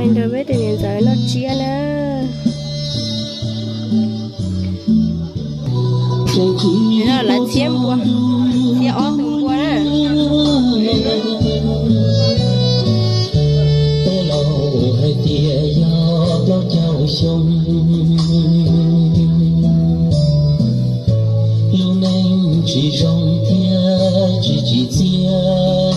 Nrog peb tus niam ntxawm noj tsiab na. Lawv txhiab npua, txhiab ob tug npua na. Tej laus hais tias yog plaub caug xyoo, lub neej tsis zoo thiab tsis tsim txiaj.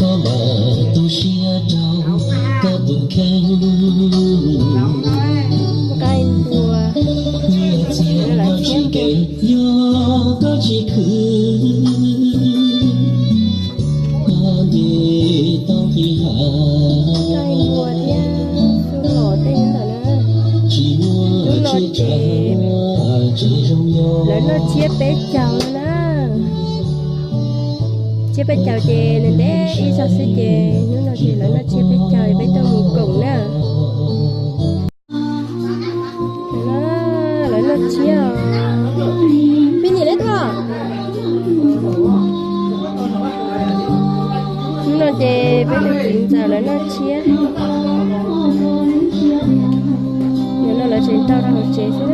Koj mam tu siab rau koj tus kheej. Nyiaj txiag koj tsis kev, yog koj tsis khwv, koj nce tau qis hav. Tsis muaj tsiaj tsav, tsis zoo yog. Lawv noj tsiab peb caug na. Tsiab peb caug ces ntev ib zaug xwb ces hnub no ces lawv noj tsiab peb caug, peb tuaj mus koom na. Lawv noj tsiab os. Peb nyiam li tuaj. Hnub no ces peb tus txiv ntxawm lawv noj tsiab. Nim no lawv tseem rau rau hauv tsev xwb,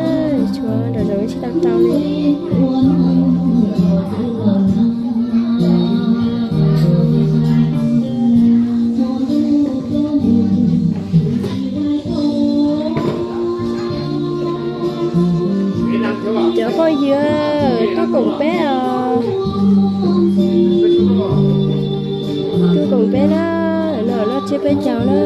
tshuav nraum zoov tsis tau rau li. Cov phooj ywg, tuaj koom peb os. Tuaj koom peb na, no noj tsiab peb caug na.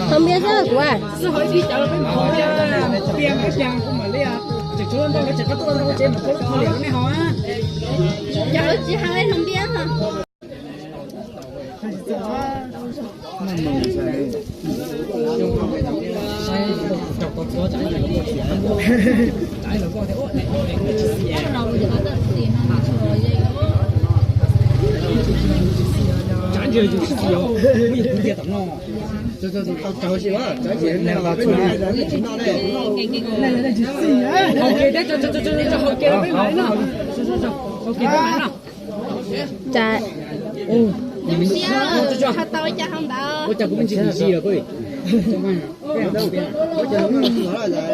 Hau npias xwb kuv a. Cas, ua cas kuv me ntsis ntsis los. Neb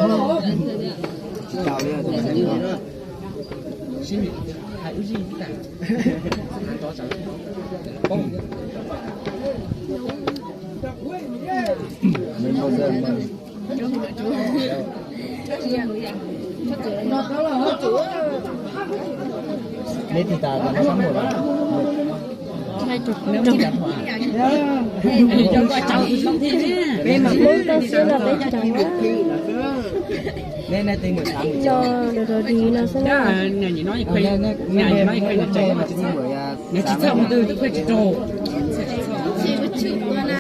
tig tas sab muag. Peb mas Hmoob toj siab no peb cov. No, rau rau dig no xwb na.